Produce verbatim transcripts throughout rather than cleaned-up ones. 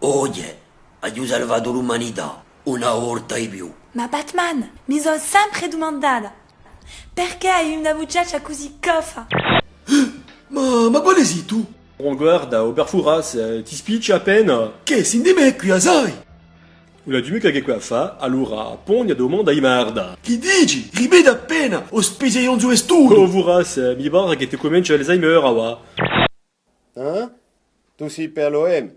Oghje, aghju salvatu l'umanità, una volta di più. Ma Batman, mi sò sempre dumandata, perchè hai una vuciaccia cusì goffa? Ma, ma quale sì tù? Oh, guarda, o Barfuras, eh, ti spicci appena. Chì, sì ind'è mè quì, a sai? Ùn l'hai micca chè quì à fà, allora poni a dumanda di merda. Chì dici? Ripeti appena, o spesiaghjonzu vestutu! Oh, Furas, eh, mi pare chì ti cumencia l'Alzheimer, avà. Eh? Tù sì per l'O M?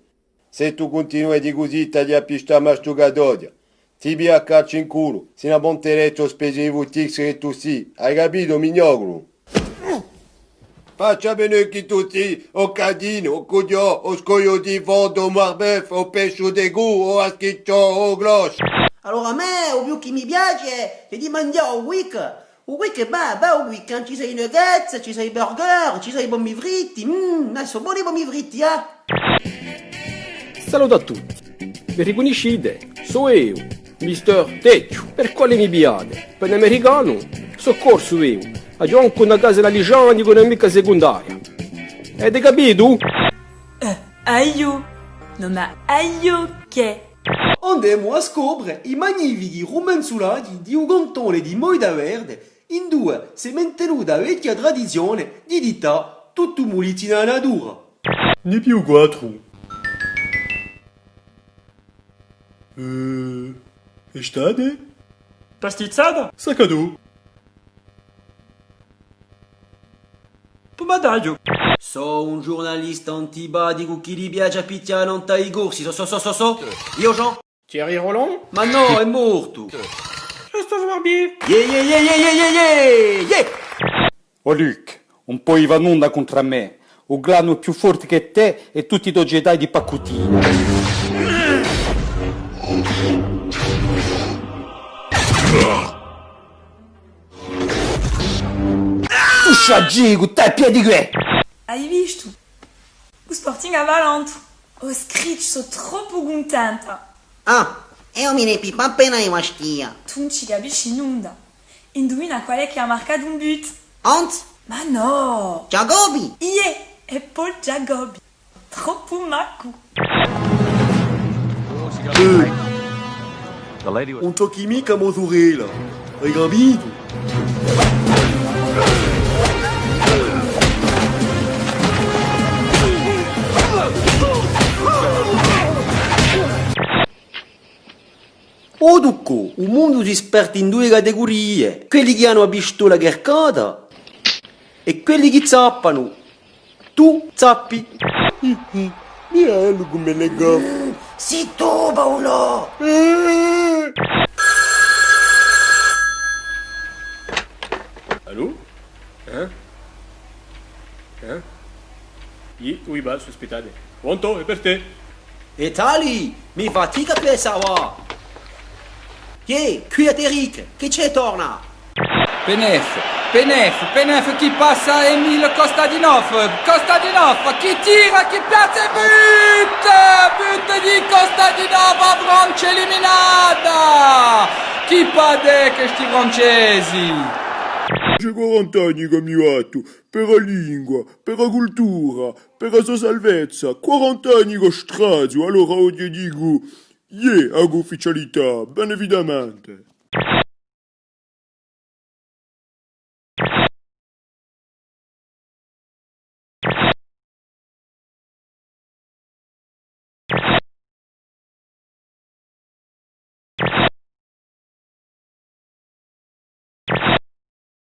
S'è tù cuntinui di cusì, t'aghju à pistà ma stu catoghja. Ti pigliu à calci in culu, sì una montereccia o specie di V T X chì tù sì. Hai capitu, mignoculu? Faccia bè chì tù sì, o catinu, o cughjò, o scogliu di fondo, o marbef, o pesciu di cù, o aschicciò, o cloche. Allora à mè, u più chì mi piace, hè di manghjà u quick. U quick, bè, bè, u quick, eh, ci sò i nuggets, ci sò i burger, ci sò i pomi fritti, mm, ma sò boni i pomi fritti, eh! Salute à tutti. Mi ricunniscite? Sò eiu, mister Tecchju. Per quale mi pigliate? Per un americanu? Sò corsu eiu. Aghju ancu una casa in Alisgiani, ùn hè micca secundaria. Avete capitu? Eh, aiò! Nò, ma aiò chì! Andemu à scopre i magnifichi rumenzulati di u cantone di Moita Verde, induve s'hè mantenuta a vechja tradizione di dittà tuttu u mulizzinu à a natura. Ni più quattru. Eh, estate? Pastizzata? Saccadò. Pumataghju. Sò un ghjurnalista antipaticu chì li piace à pichjà nant'à i Corsi, sò, sò, sò, sò, sò. Eiu, Jean. Thierry Roland? Ma nò, hè mortu. Christophe Barbier. Iè, iè, iè, iè. O Luc, ùn poi fà nunda contr'à mè. U clan hè più forte chè tè è tutti i to Jedi di paccutina. Tù sciagicu, tè, piedi què! Hai vistu? U Sporting hà valentu. O Screech, sò troppu cuntenta. Ah, eiu mi ne pippu appena di Bastia. Tù ùn ci capisci nunda. Induvina quale hè chì hà marcatu un but? Hans? Ma nò! Giacobbi? Iè, hè Paul Giacobbi. Troppu maccu. Eh, ùn tocchi micca a mo surella, hai capitu? O Tuccò, u mondu si sparte in duie categurie, quelli chì anu a pistola carcata è quelli chì zappanu. Tù zappi. Bellu cum'ellu hè goffu. Zittu, Paulu! Eh. Allô? Hein? Hein? Iè, oui, bè, aspettate. Pronto, hè per tè. È tali, mi fatica quì, sà và. Iè, quì hè Eric, chì ci hè torna? Penef, Penef, Penef chì passa à Emil Kostadinov, Kostadinov chì tira, chì piazza è but! But di Kostadinov, a Francia eliminata! Chì padè chì sti francesi! Ci hè quarant'anni chì mi battu per a lingua, per a cultura, per a so salvezza, quarant'anni chì straziu, allora oghje dicu, iè, à a cuufficialità, ben evidamente.